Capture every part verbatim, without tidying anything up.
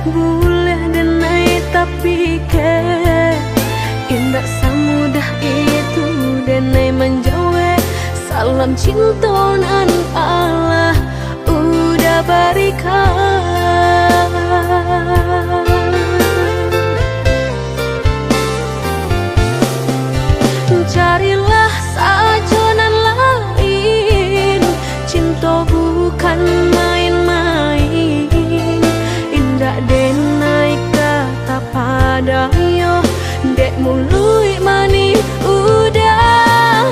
Buliah denai tapikir, indak samudah itu denai manjawek salam cinto nan Allah udah barikan. Carilah sajo nan lain, cinto bukan main-main. Indak denai ka tapadayo dek muluik manih udah.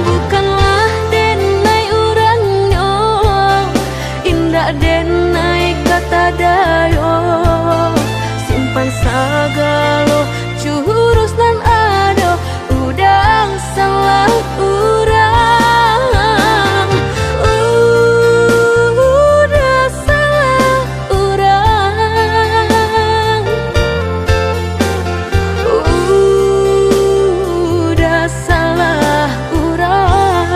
Bukanlah denai urangnyo, indak denai ka tadayo. Simpan sagalo jurus nan ado, udah salah urang. Udah salah urang. Udah salah urang.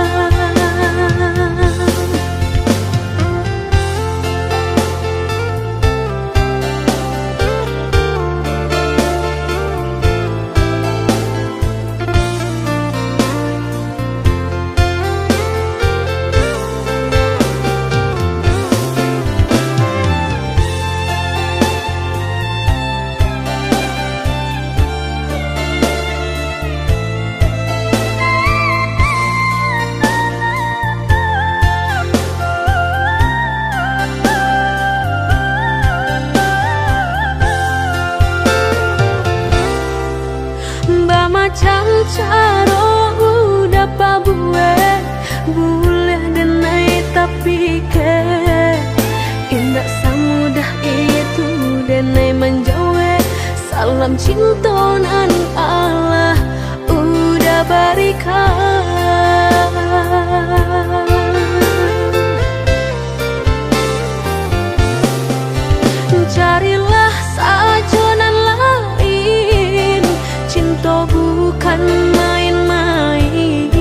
Bamacam caro udah pabuek, buliah denai tapikir. Indak samudah itu denai manjawek salam cinto nan Allah udah barikan. Carilah sajo nan lain, cinto bukan main-main.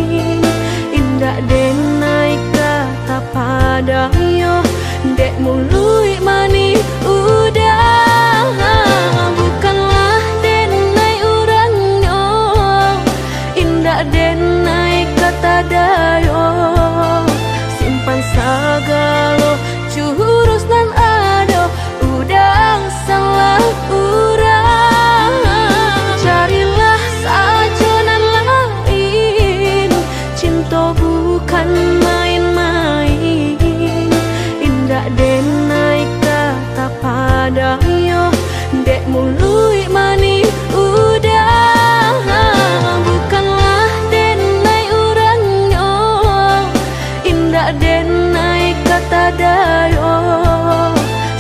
Indak denai ka tapadayo dek muluik manih udah. Bukanlah denai urangnyo, indak denai ka tadayo. Simpan sagalo jurus nan ado, udah salah urang. Carilah sajo nan lain, cinto bukan main-main. Indak denai ka tapadayo dek muluik manih udah. Bukanlah denai urangnyo, indak denai ka tadayo.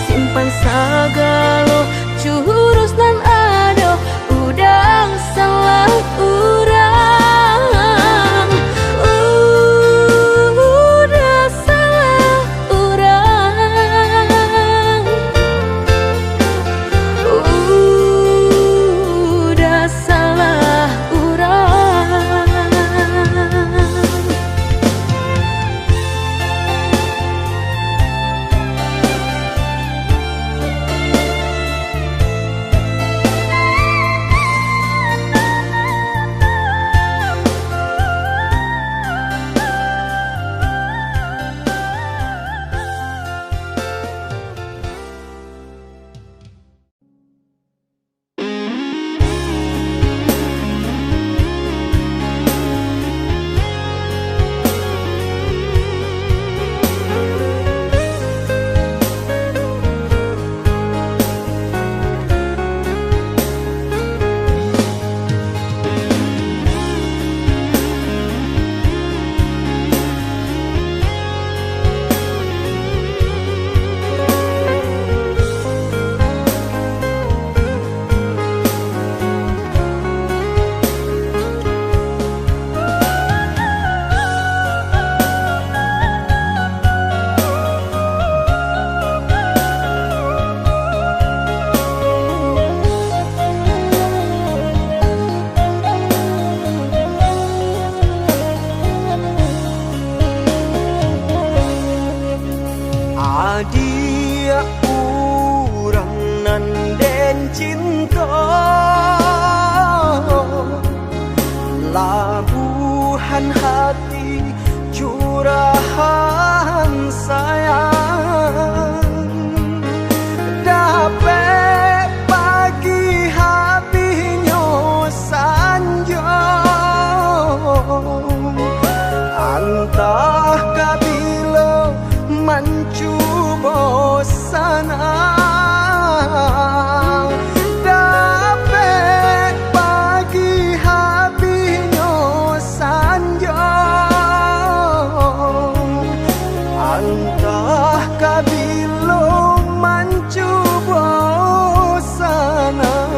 Simpan sagalo jurus nan ado, udah salah urang. Udah salah urang. Udah salah urang. Adiak urang Cinto, labuhan hati, curahan sayang, dapek pagi habihnyo sanjo. Antah ka bilo mancubo sanang, dapek pagi habihnyo sanjo. Antah ka bilo mancubo sanang.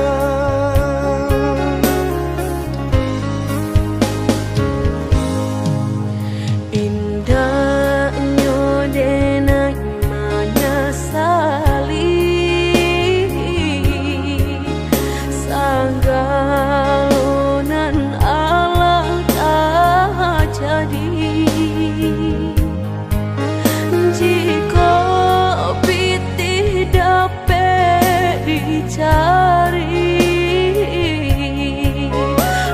Indaknyo denai manyasali sagalo nan alah tajadi. Jikok pitih dapek dicari,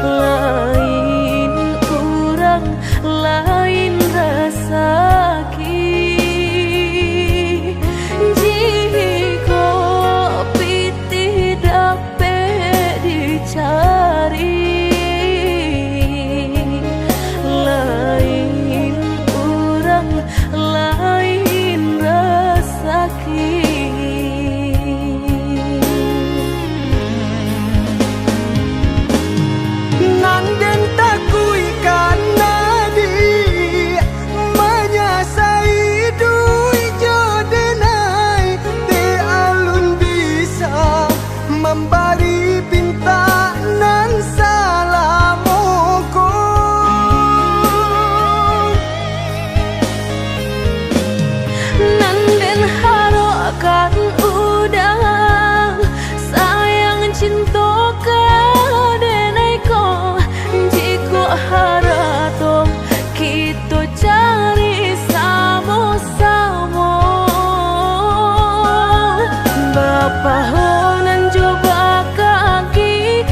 lain urang, lain rasaki. Jikok pitih dapek dicari, lain urang, lain rasaki. Nan den takuikkan adiak, manyasai iduik jo denai, dek alun bisa mambari pintak nan salamo ko. Nan den harokkan urang, sayang cinto ka denai ko, jikok harato kito cari samo-samo. Bapahonan jo bakaki,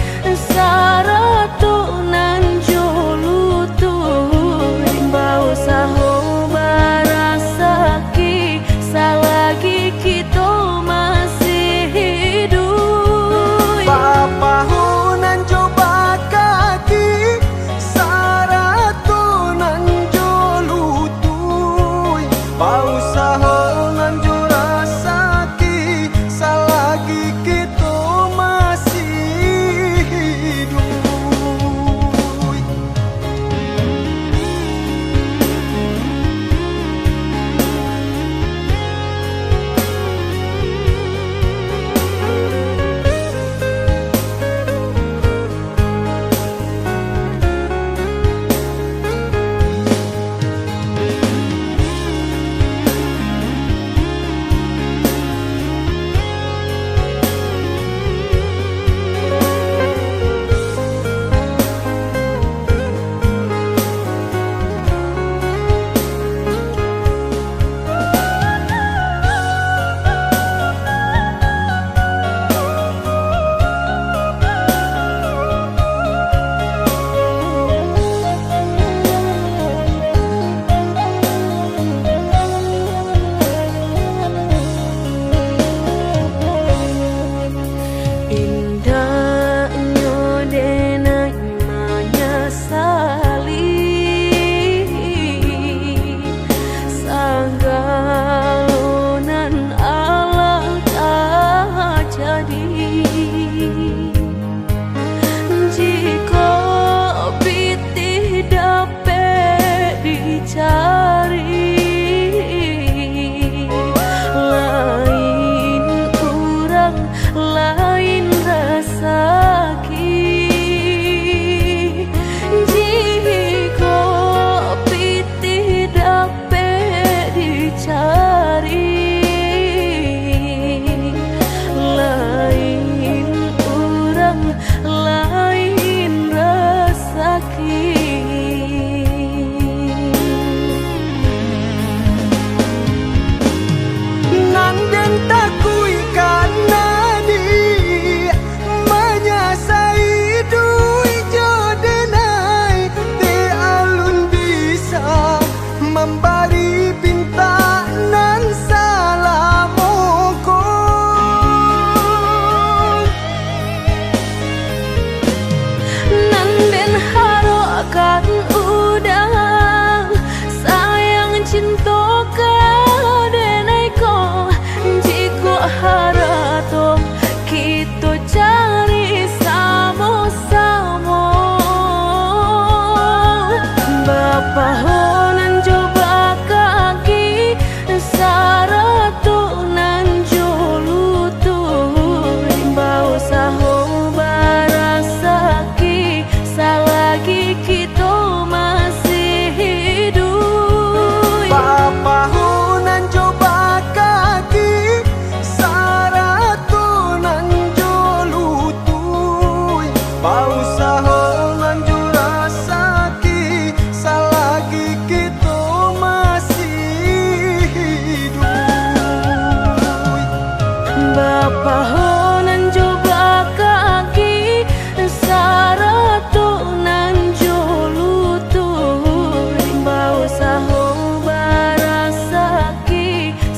sarato nan jo lutuik, bausaho barasaki, salagi kito masih iduik. Bapahonan jo bakaki, sarato nan jo lutuik, bausaho nan jo rasaki, salagi kito masih iduik. pintak nan salamo ko. Nan den harokkan urang, sayang cinto ka denai ko, jikok harato kito cari samo-samo. Bapaho nan jo bakaki, sarato nan jo lutuik, bausaho barasaki, salagi kito masih iduik. Bapaho nan jo bakaki, sarato nan jo lutuik, bausaho nan jo rasaki, salagi kito masih iduik. Bapaho nan jo bakaki, sarato nan jo lutuik, bausaho barasaki,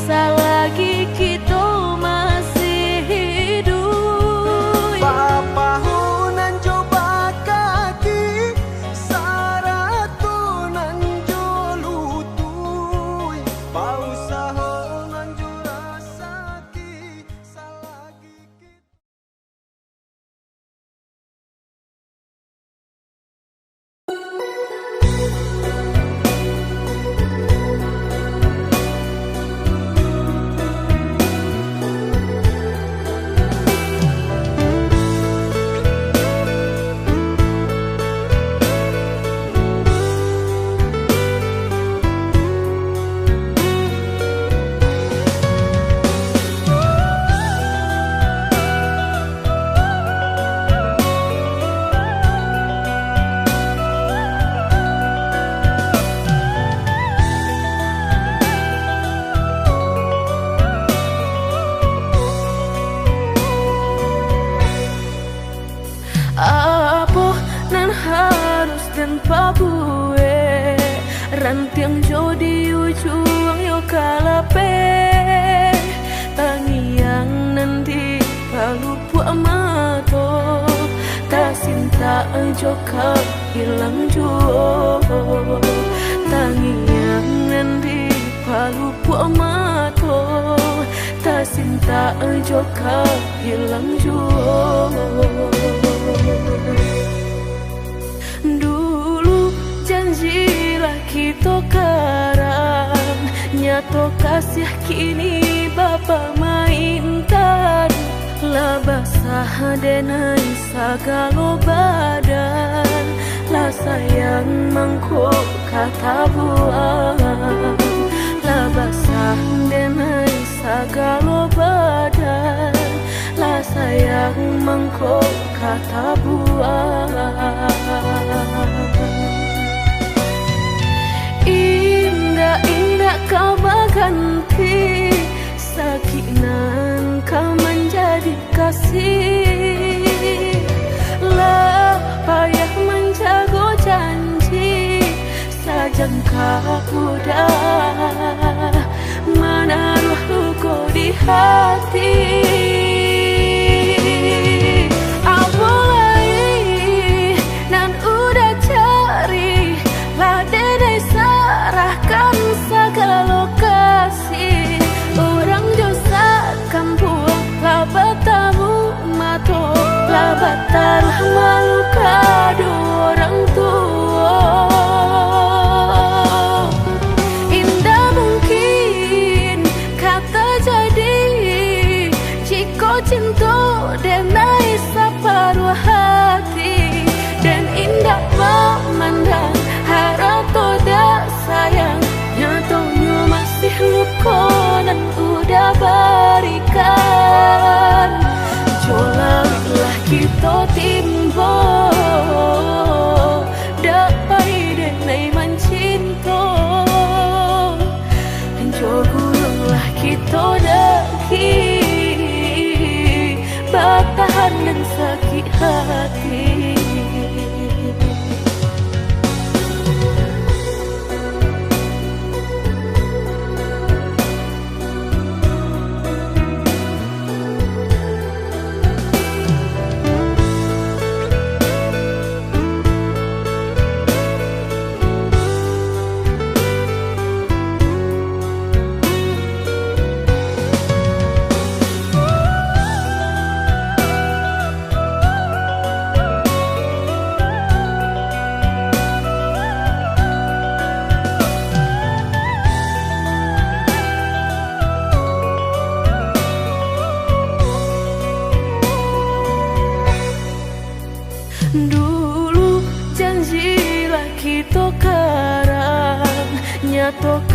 salagi kito masih iduik. Bapaho nan jo bakaki, sarato nan jo lutuik, bausaho nan jo rasaki, salagi kito Apo nan harus den pabuek? Rantiang jo di ujuang yo ka lapeh, tangiang nan di palupuak mato, tasintak jo ka ilang juo. Tangiang nan di palupuak mato, tasintak jo ka ilang juo. Dulu janji lah kito karang, nyato kasiah kini bapamaintan. Lah basah denai sagalo badan, lah sayang mangko ka tabuang. Lah basah denai sagalo badan, lah sayang mangko ka tabuang. Indak-indak ka baganti, sakik nan ka manjadi kasih. Lah payah manjago janji, sajangka udah manaruah luko di hati. Apo lai nan udah cari, lah denai sarahkan sagalo kasih. Urang jo sakampuang lah batamu mato, lah bataruah malu kaduo urang tuo. Indak mungkin ka tajadi, jikok cinto denai saparuah hati. Den indak mamandang harato dak sayang, nyatonyo masih luko nan udah barikan. Jo lawiklah kito timbo, dak pai denai mancinto. Jo gulunglah kito daki, batahan nan sakik hati.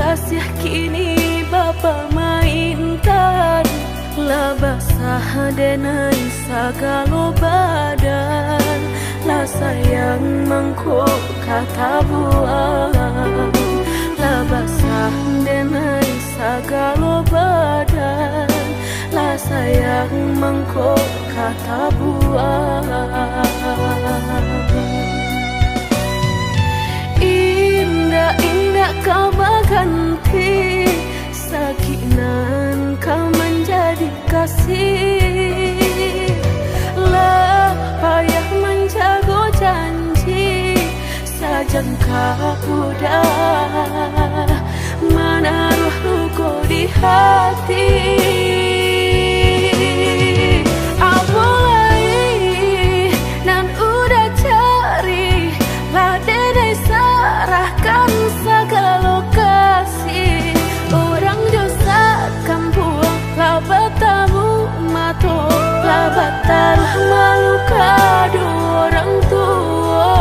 Kasih kini bapamaintan, lah basah denai sagalo badan, lah sayang mangko ka tabuang, lah basah denai sagalo badan, lah sayang mangko ka tabuang. Indak-indak ka baganti, sakik nan ka manjadi kasih. Lah payah manjago janji, sajangka udah manaruah luko di hati. Apo lai nan udah cari, lah denai sarahkan sagalo kasih. Urang jo sakampuang lah batamu mato, lah bataruah malu ka duo urang tuo.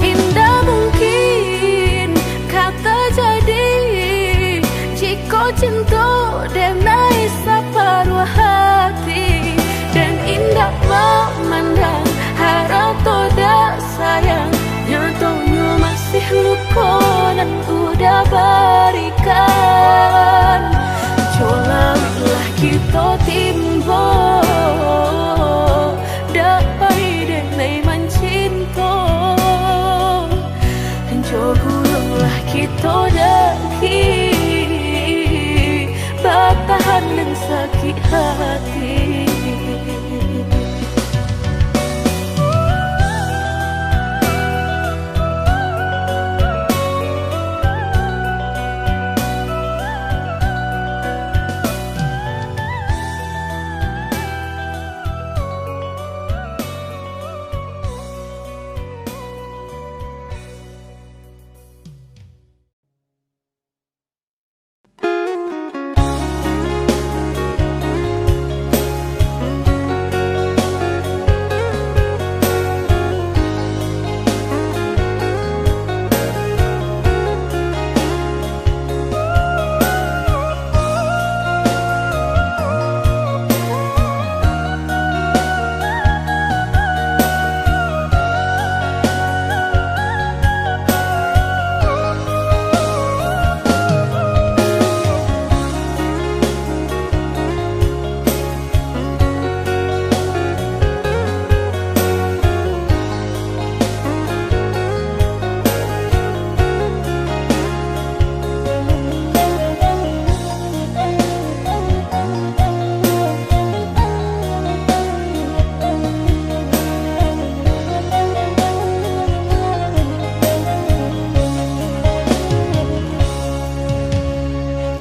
Indak mungkin ka tajadi, jikok cinto denai saparuah hati, den indak mamandang harato dak sayang, nyatonyo masih luko nan udah barikan. Jo lawiklah kito timbo, dak pai denai mancinto. Jo gulunglah kito daki, batahan nan sakik hati.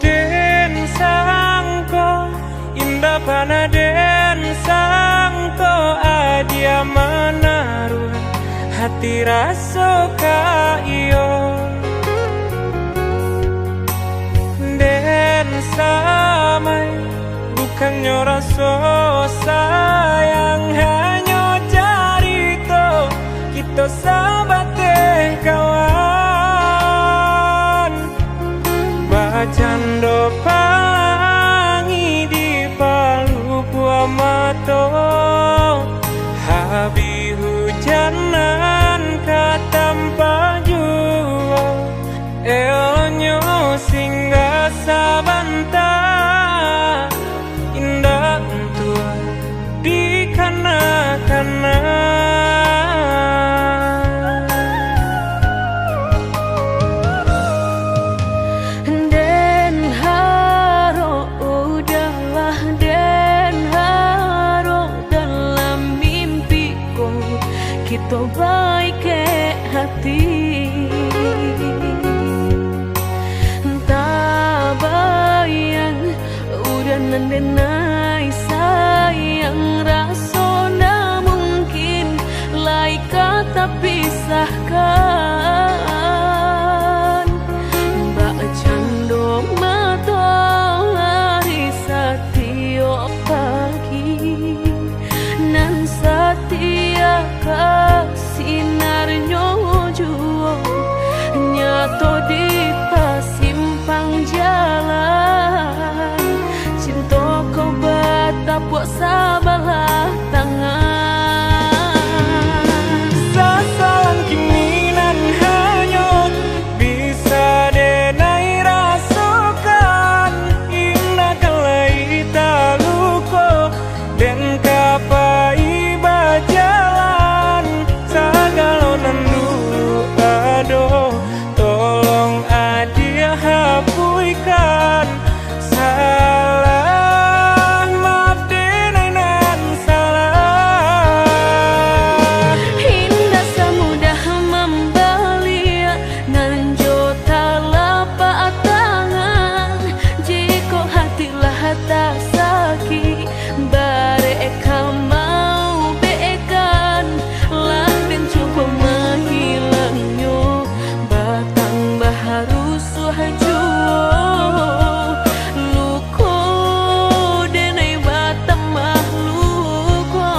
Den sangko, indak panah den sangko, adia manaruah hati raso ka iyo. Den samai, bukannyo raso sayang, hanyo carito kito sabateh kawan. Bacando pangi di palupuah mato, habih hujan nan ka tampak juo. Eloknyo singgah sabanta, indak untuak dikana-kana. Den harok udahlah, den harok dalam mimpi ko kito baikek hati. Tabaya Juo luko, denai batambah luko.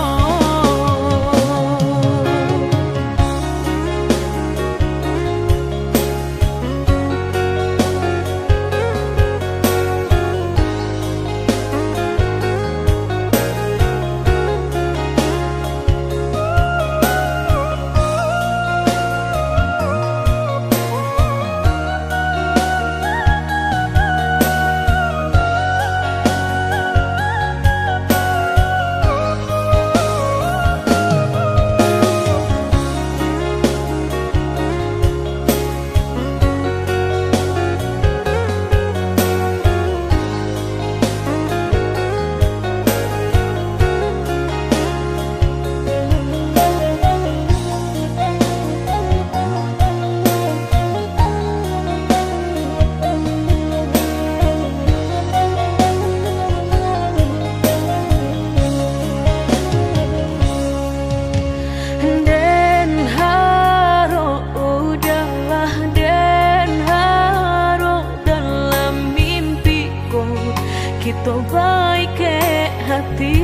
Den harok, udahlah, den harok, dalam mimpi ko kito baikek hati.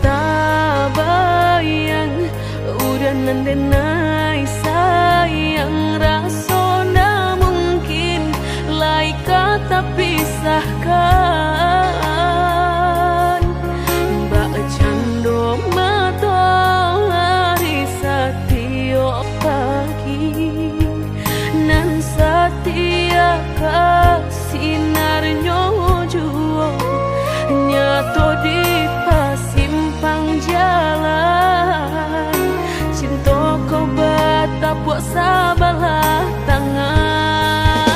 Tabayang, udah nan denai sayang, raso ndak mungkin lai ka tapisahkan. Bakcando matoari satiok pagi, nan satia ka sinarnyo juo, nyato di pasimpang jalan. Cinto ko batapuak sabalah tangan.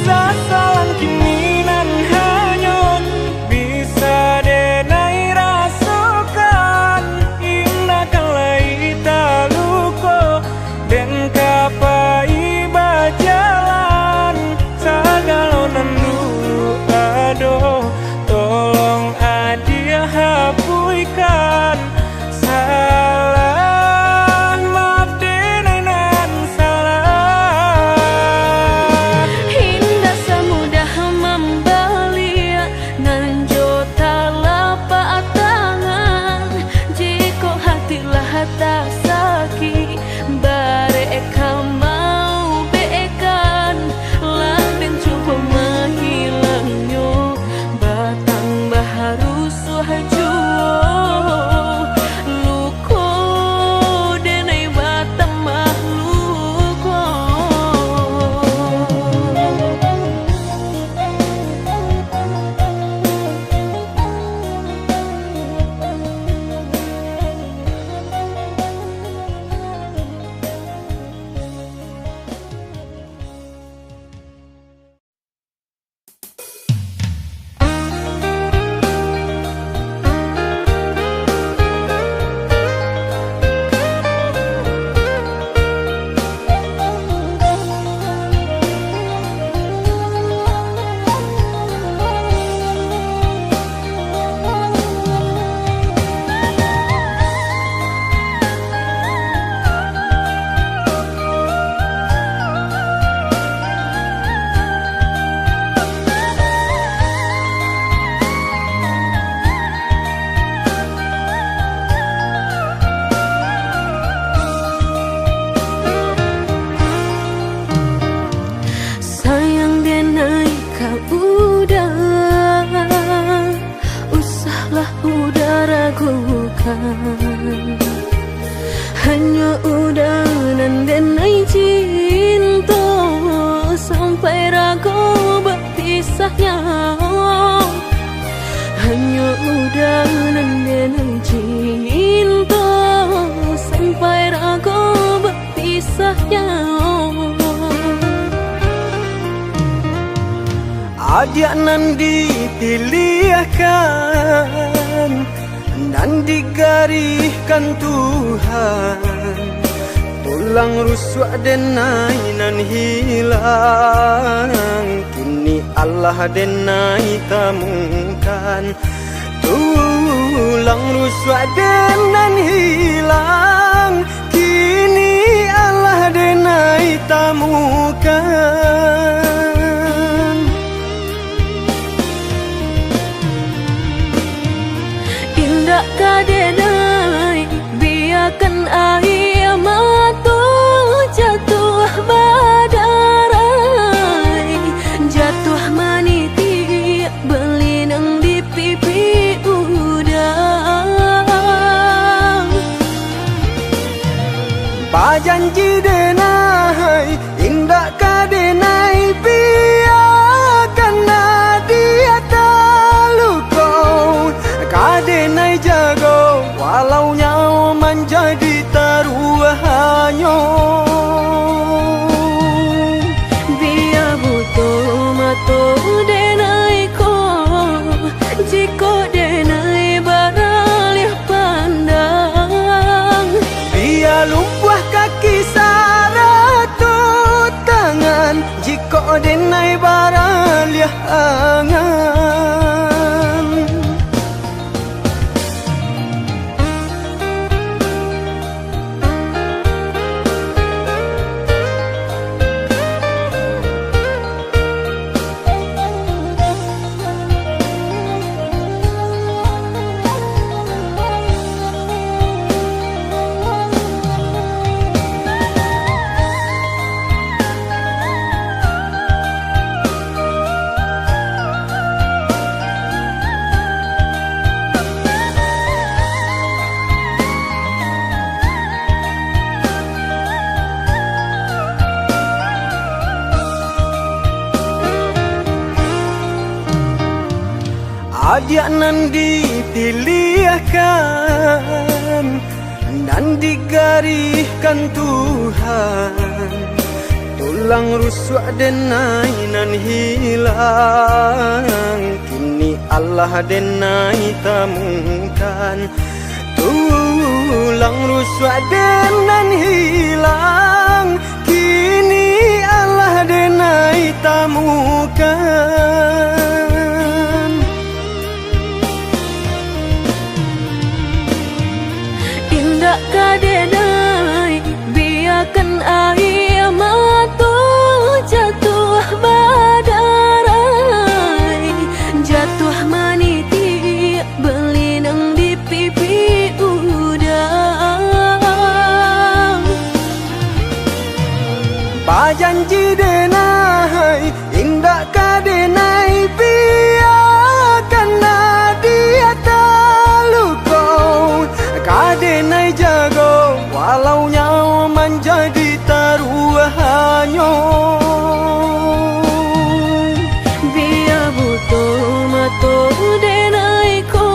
Sasalang kini nan hanyo bisa denai rasokan, indak kan lai taluko den ka pai bajalan. Sagalo nan dulu ado, tolong adiak hapuihkan. Salah, maaf denai nan salah. Indak samudah mambaliak nan jo talapak tangan. Jikok hati lah tasakik, barek ka maubekan, lah den cubo mahilangnyo, batambah rusuah juo, luko denai batambah luko. Sayang denai ka Uda, usahlah Uda ragukan. Hanyo Uda nan denai cinto, sampai rago bapisahnyo. Hanyo Uda nan denai cinto, sampai rago bapisahnyo. Adiak nan dipiliahkan, nan digarihkan Tuhan, tulang rusuak denai nan hilang, kini alah denai tamukan. Tulang rusuak den nan hilang, kini alah Denai, indak ka denai biakan Nadia taluko. Ka denai jago, walau nyawo manjadi taruahnyo. Bia buto mato denai ko, jikok denai baraliah pandang. Bia lumpuah kaki sarato tangan, jikok denai baraliah angan. Adiak nan dipiliahkan, nan digarihkan Tuhan, tulang rusuak denai nan hilang, kini alah denai tamukan. Tulang rusuak den nan hilang, kini alah denai tamukan. Indak ka denai biakan aia mato jatuah badarai, jatuah manitiak balinang di pipi urang. Bajanji denai, indak ka denai biakan Nadia taluko. Ka denai jago, walau nyawo manjadi taruahnyo. Bia buto mato denai ko,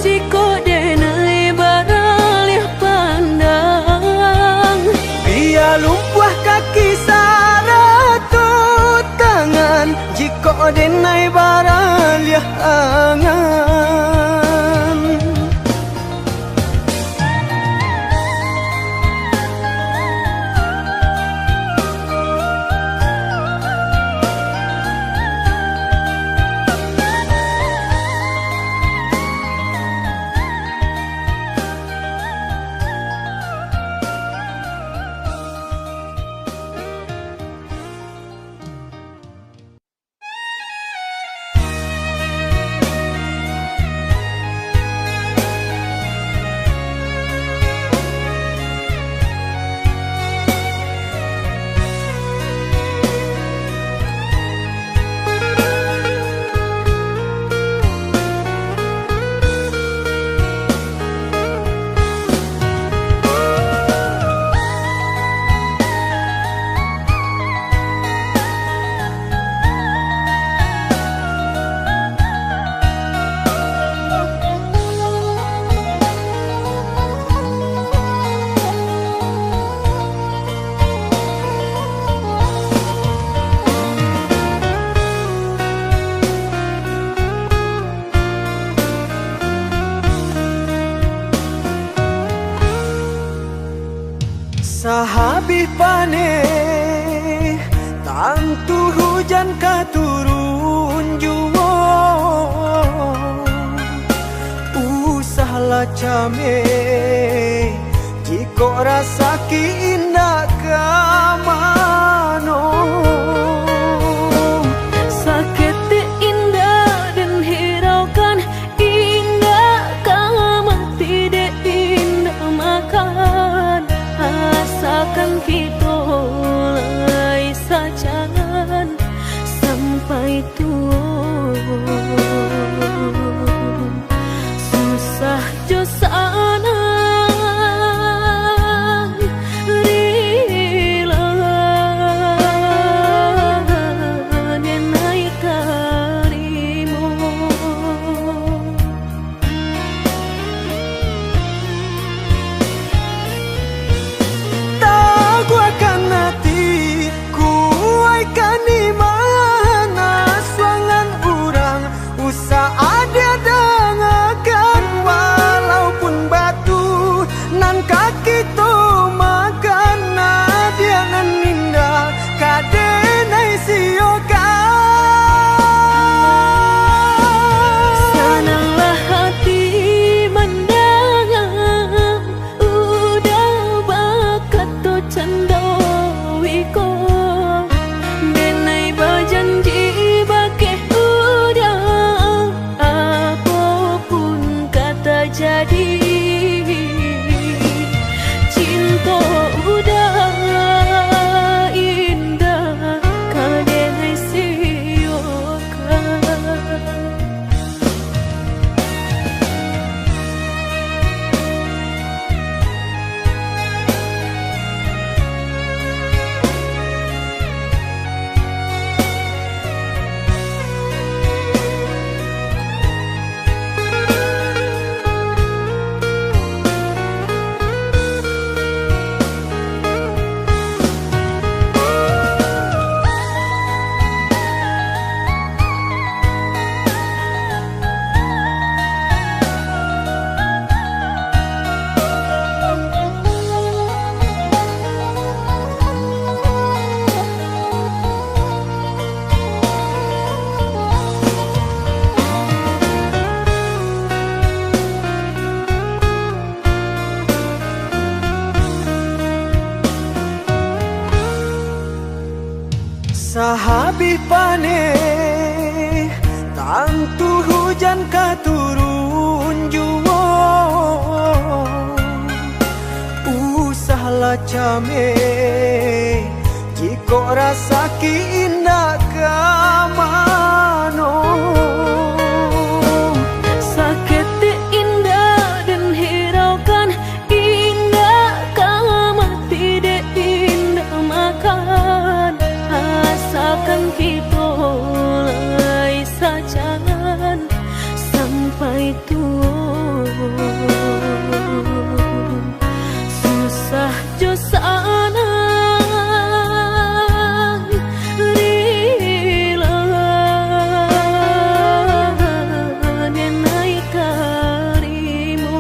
jikok denai baraliah pandang. Bia lumpuah kaki sarato tangan, jikok denai baraliah angan. Sahabih paneh, tantu hujan ka turun juo. Usahlah cameh, jikok rasaki indak ka mano. Saketek indak den hiraukan, indak ka mati dek indak makan. Asakan kito lai sajan sampai tuo. Susah jo sanang, Lah habih paneh, tantu hujan ka turun juo. Usahlah cameh, jikok rasaki indak ka mano. Saketek indak den hiraukan, indak ka mati dek indak makan. Asakan kito lai sajan sampai tuo. Susah jo sanang, rila denai tarimo.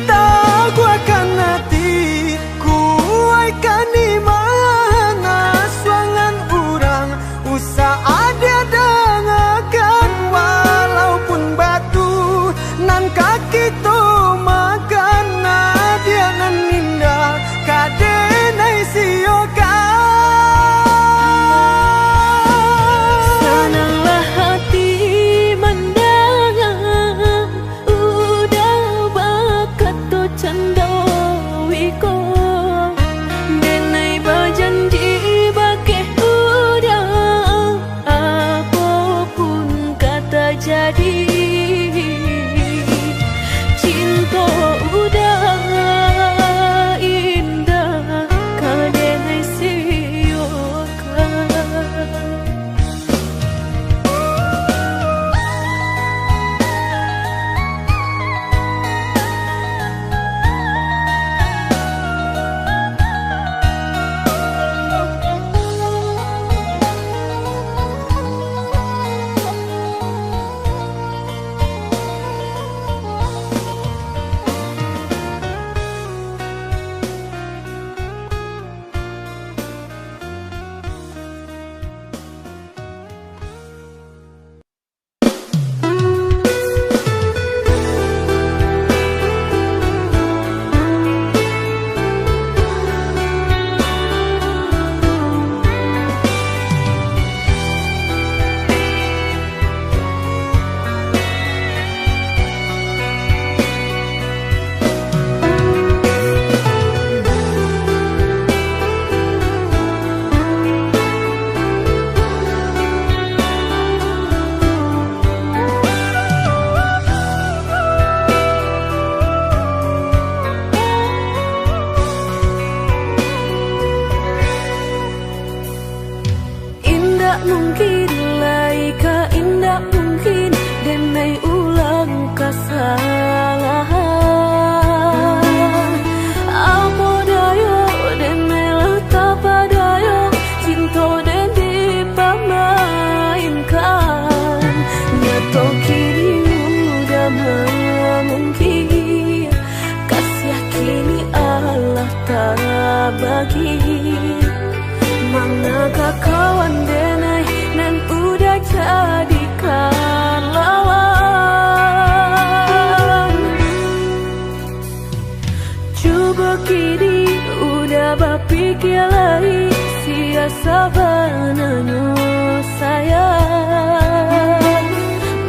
Taguahkan ati, kuaikkan iman, asuangan urang usah adiak dangakan, walaupun batu nan ka kito makan, adiak nan indak ka denai siokan. Sananglah hati mandanga, uda bakato cando wiko, denai bajanji bakeh uda, apo pun ka tajadi, cinto uda indak ka denai siokan. Indak mungkin lai ka, indak mungkin denai ulang kasalahan. Apo dayo denai lah tapadayo, cinto den dipamainkan. Nyato kini udah mamungkir, kasiah kini alah tabagi. Manakah kawan denai nan udah jadikan lawan? Cubo kini udah bapikia lai, sia sabananyo sayang.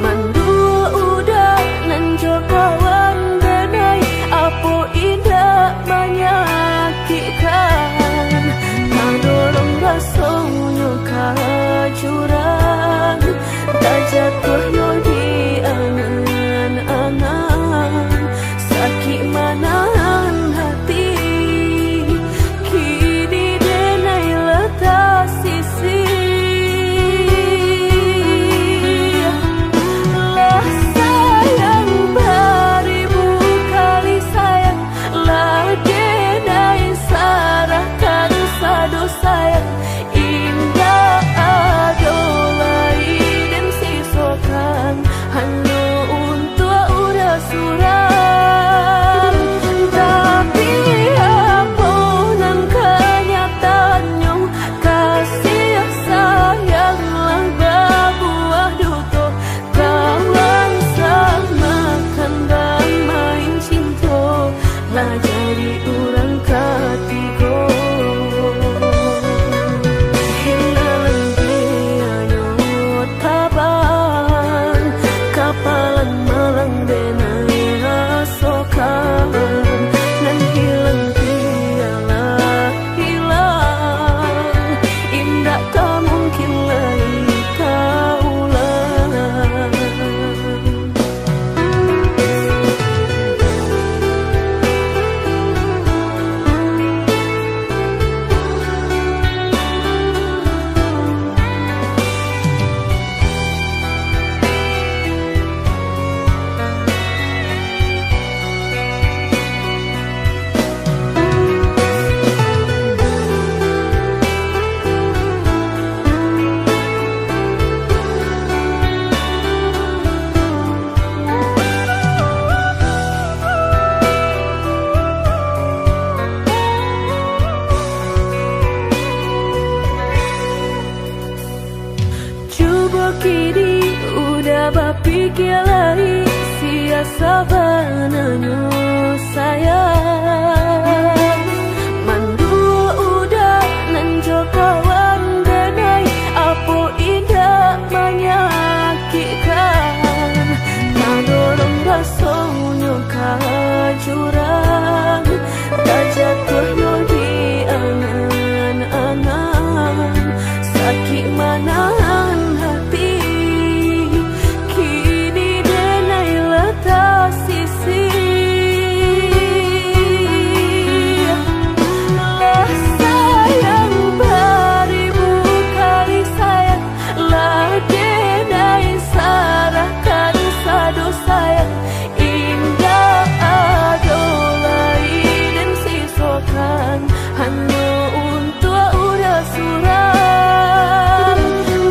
Manduo uda nan jo kawan denai, apo indak manyakikkan? Tadorong rasonyo ka jurang, tajatuah yo di angan-angan. Sakik manahan hati, kini denai lah tasisi. Sabananyo sayang, manduo uda nan jo kawan denai, apo indak manyakikkan, tadorong rasonyo ka jurang, tajatuahnyo di angan-angan, sakik manahan hati. Kini denai lah tasisih. Lah sayang baribu kali sayang, lah denai sarahkan sado sayang. Indak ado lai den sisokan, hanyo untuak urang surang.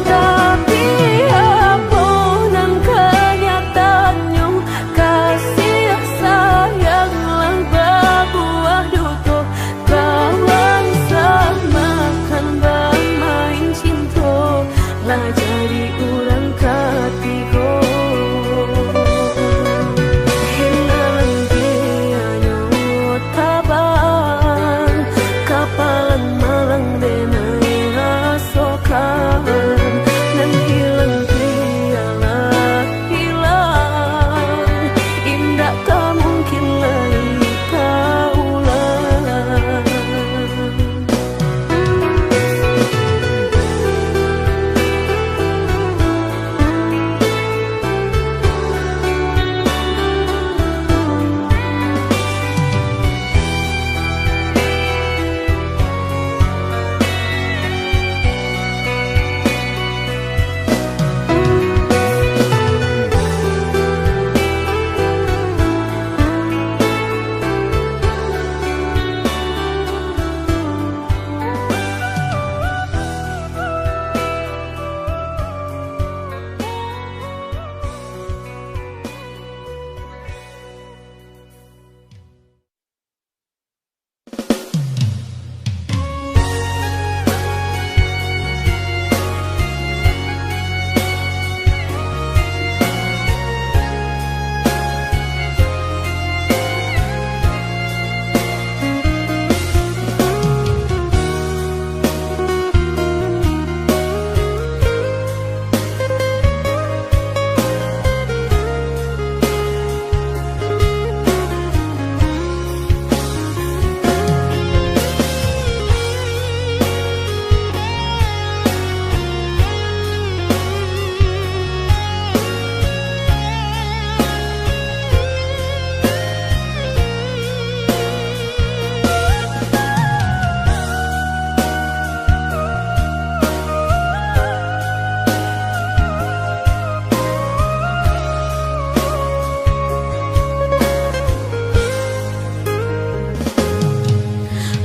Tapi, apo nan kanyataannyo, kasih sayang lah babuah duto, kawan samakan bamain cinto, lah jadi urang katigo. Hilang dianyo tabang, kapalan malang denai rasokan, nan hilang bialah hilang, indak ka mungkin lai taulang.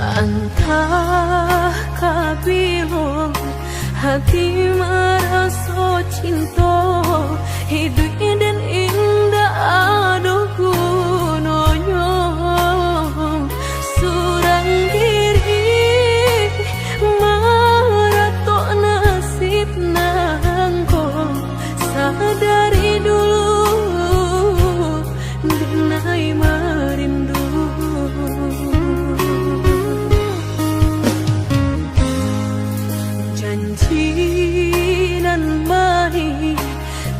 Antah ka bilo hati maraso cinto, iduik den indak ado gunonyo. Surang diri maratok nasib nangko, sadari dulu denai marindu. Janji nan manih,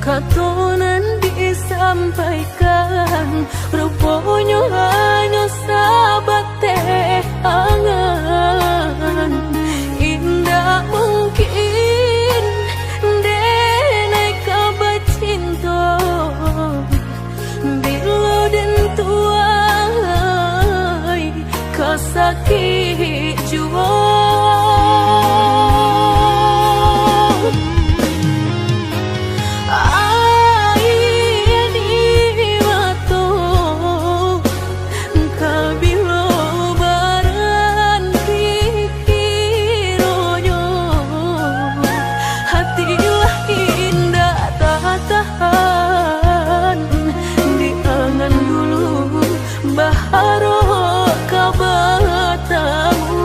kato nan disampaikan, ruponyo hanyo sabateh angan. Indak mungkin denai ka bacinto, bilo den tuai ka sakik juo. Aia di mato ka bilo baranti kironyo, hati lah indak tatahan di angan dulu. Baharok ka batamu,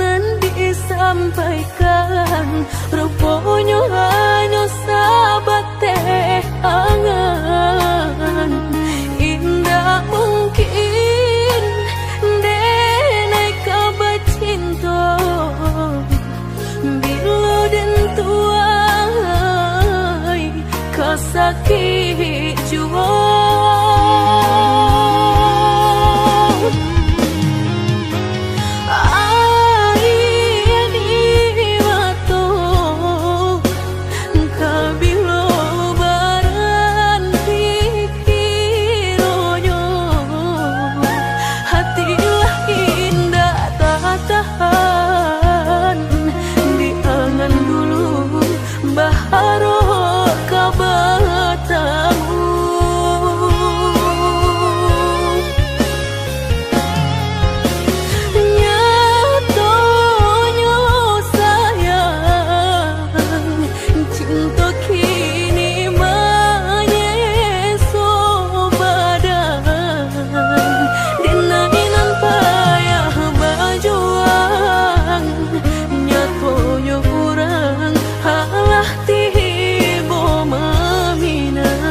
Nan disampaikan, ruponyo hanyo sabateh angan. Indak mungkin denai ka bacinto, bilo den tuai ka sakik juo. Aia di mato ka bilo baranti kironyo, hati lah indak tatahan di angan dulu. Baharap ka batamu. Nyatonyo sayang, cinto kini manyeso badan. Denai nan payah bajuang, nyatonyo urang alah tibo maminang.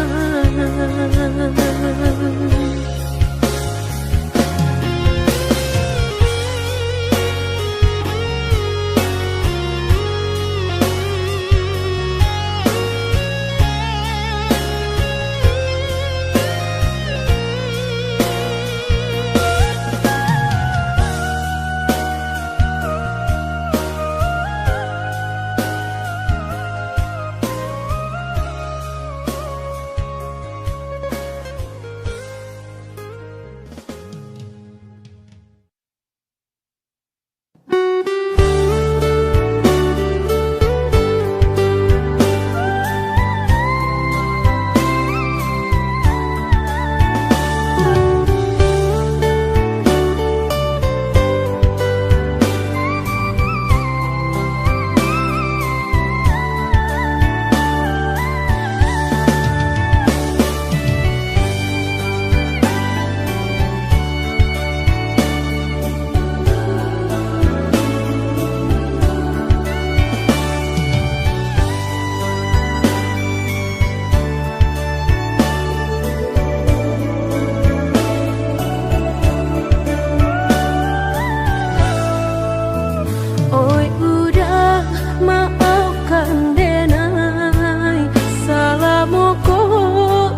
Oi udah, maafkan denai, salamo ko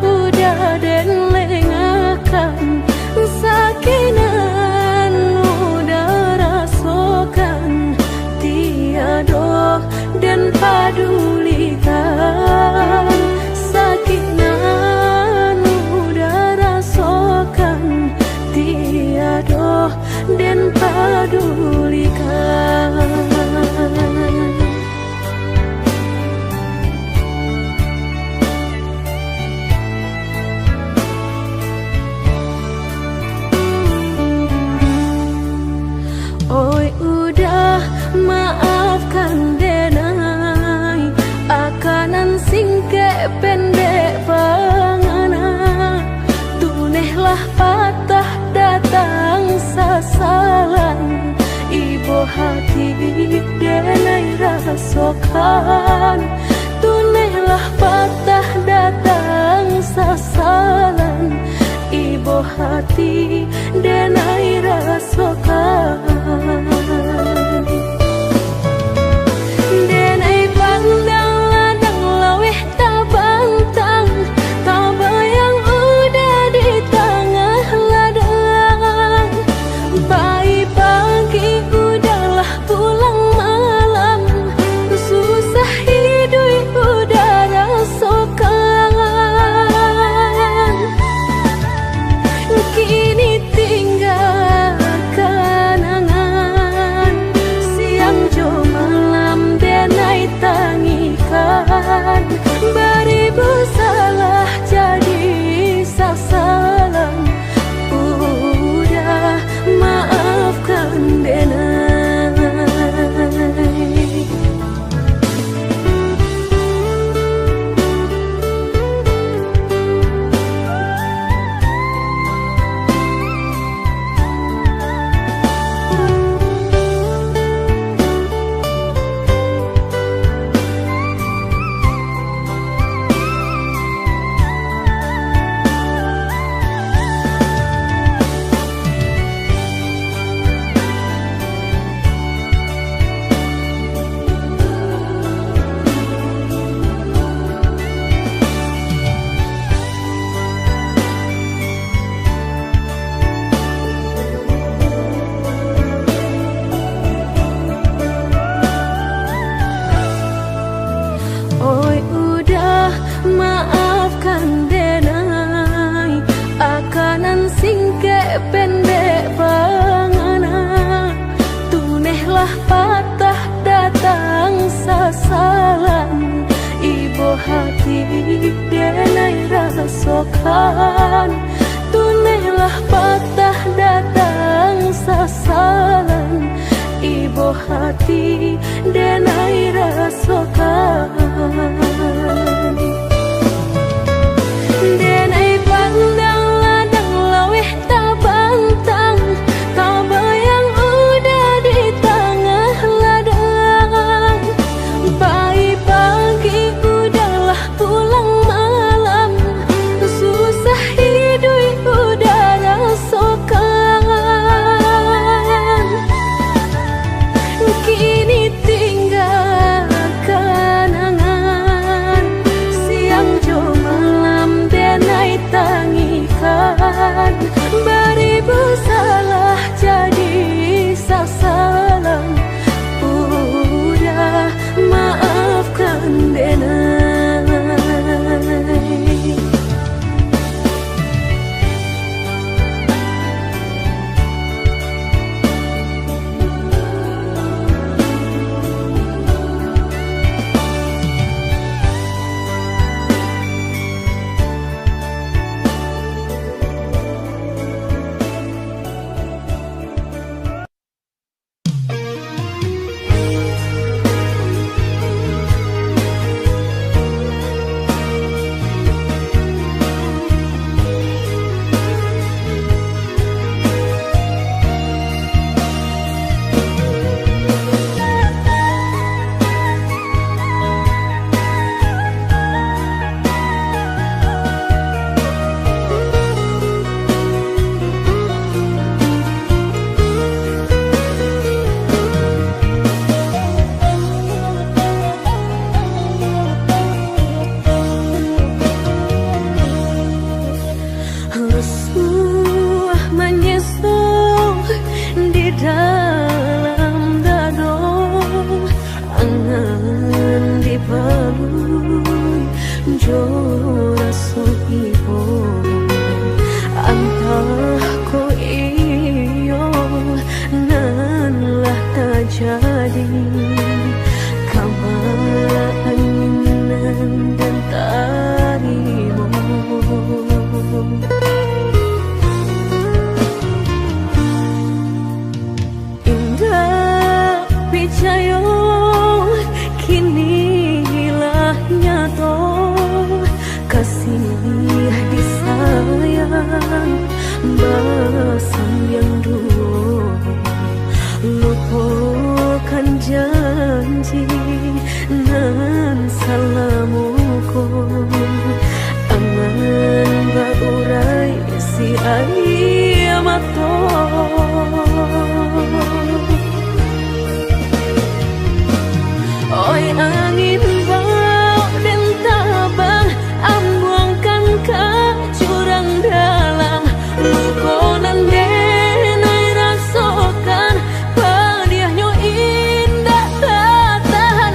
udah den lengahkan, sakik nan udah rasokan, tiado den padulikan, sakik nan udah rasokan, tiado den padulikan. Oi udah, maafkan denai, aka nan singkek pendek pangana. Tunehlah patah datang sasalan, ibo hati denai rasokan. Tunehlah patah datang sasalan, ibo hati denai rasokan. Denai pandang ladang laweh tabantang, tabayang udah di tangah ladang. Pai pagi udahlah pulang malam, susah iduik udah rasokan. Kini tinggal kanangan. Tunailah patah datang sasalan, ibo hati denai rasokan. Denai pandang ladang laweh tabantang, tabayang uda di tangah ladang. Pai pagi uda lah pulang malam, susah iduik uda rasokan. Kini tingga kanangan, siang jo malam denai tangikan. Baribu salah jadi sasalan, uda maafkan denai. Rusuah manyeso di dalam dado, angan dipaluih jo raso ibo. Antah ko iyo nan lah tajadi, kama angin nan den tarimo. Indak picayo, kini lah nyato. Kasih disayang basayang duo, lupokan janji nan salamo ko, angan baurai si aia mato. Oi angin, bao den tabang, ambuangkan ka jurang dalam. Luko nan denai rasokan, padiahnyo indak tatahan.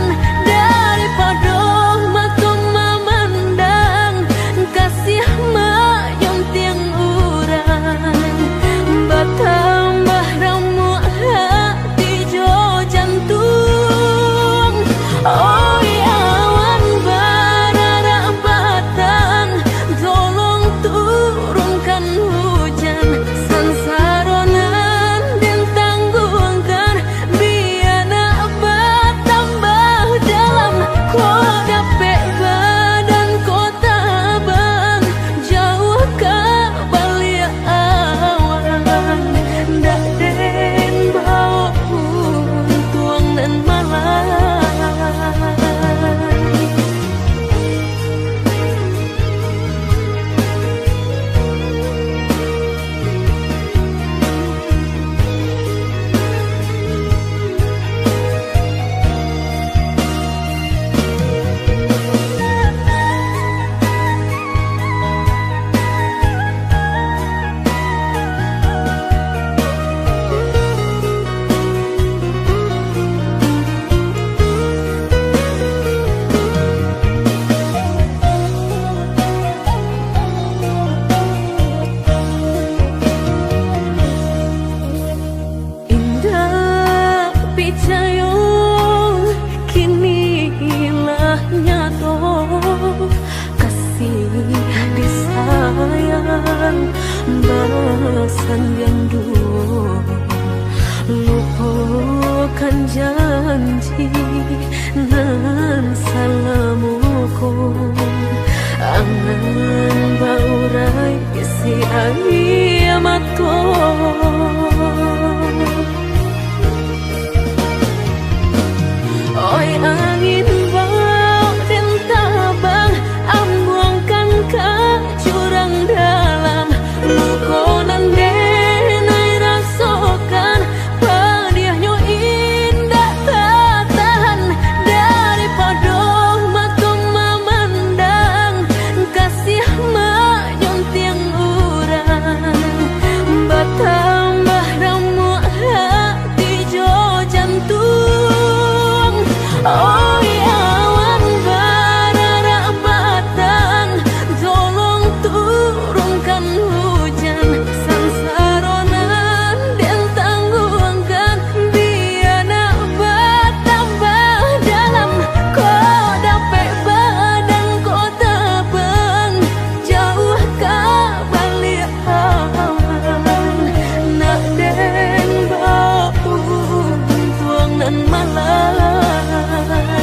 Basandiang duo, lupokan janji nan salamo ko. Angan baurai isi aia mato. Oi angin bau den tabang, ambuangkan ka jurang dalam. Luko nan den ai rasokan, padiahnyo indak tatahan. Daripado mato mamandang, kasiah manyuntiang urang, batambah ramuak hati jo jantuang. Oi awan bararak batang, tolong turunkan hujan. Sansaro nan den tangguangkan, bia nak batambah dalam. Kok dapek badan ko tabang, jauah ka baliak awan, nak den bawa untuang nan malang.